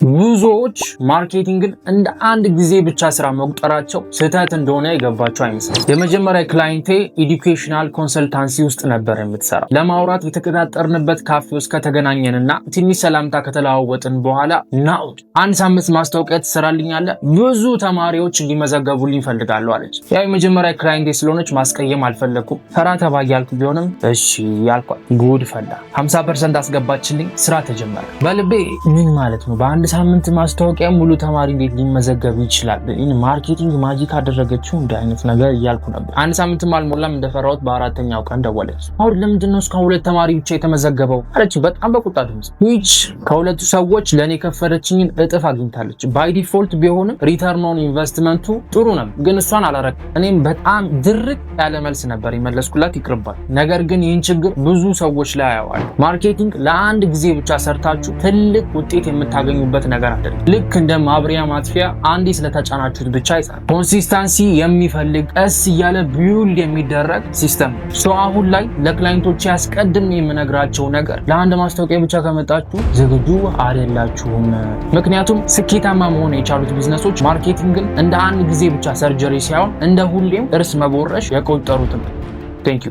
ብዙዎች marketing ን እንደ አንድ ጊዜ ብቻ ስራ መቁጠራቸው ስህተት እንደሆነ የገባቸው አይመስልም። የመጀመሪያ client ኤ educational consultancy ውስጥ ነበር የምትሰራው። ለማውራት የተቀጣጠርንበት ካፌ ውስጥ ከተገናኘንና ትንሽ ሰላምታ ከተለዋወጥን በኋላ "ናኦድ፣ አንድ ሳምንት ማስታወቂያ ትሰራልኛለህ? ብዙ ተማሪዎች እንዲመዘገቡልኝ እፈልጋለሁ" አለች። ያው የመጀመሪያ client ኤ ስለሆነች ማስቀየም አልፈለግኩም። ፈራ ተባ እያልኩ ቢሆንም እሺ ያልኳት። ጉድ ፈላ። 50% አስገባችልኝ። ስራ ተጀመረ። በልቤ ምን ማለት ነው? በአንድ ሳምንት ማስታወቂያ ሙሉ ተማሪ እንዴት ሊመዘገብ ይችላል? Marketing magic አደረገችው እንደ አይነት ነገር እያልኩ ነበር። አንድ ሳምንትም አልሞላም፣ እንደፈራሁት በአራተኛው ቀን ደወለች። "አሁን ለምንድን ነው እስካሁን ሁለት ተማሪ ብቻ የተመዘገበው?" አለች በጣም በቁጣ ድምፅ። Which ከሁለቱ ሰዎች ለእኔ የከፈለችኝን እጥፍ አግኝታለች። By default ቢሆንም return on investment ኡ ጥሩ ነበር፣ ግን እሷን አላረክ። እኔም በጣም ድርቅ ያለ መልስ ነበር የመለስኩላት። ይቅርባል። ነገር ግን ይህን ችግር ብዙ ሰዎች ላይ አየዋለሁ። Marketing ለአንድ ጊዜ ብቻ ሰርታችሁ ትልቅ ውጤት የምታገኙበት ነገር አይደለም። ልክ እንደ ማብሪያ ማጥፊያ አንዴ ስለተጫናችሁት ብቻ አይሰራም። Consistency የሚፈልግ፣ ቀስ እያለ build የሚደረግ system ነው። So አሁን ላይ ለ client ኦች አስቀድሜ የምነግራቸው ነገር ለአንድ ማስታወቂያ ብቻ ከመጣችሁ ዝግጁ አይደላችሁም። ምክንያቱም ስኬታማ መሆን የቻሉት business ኦች marketing ን እንደ አንድ ጊዜ ብቻ surgery ሳይሆን እንደ ሁሌም ጥርስ መቦረሽ የቆጠሩትም። Thank you.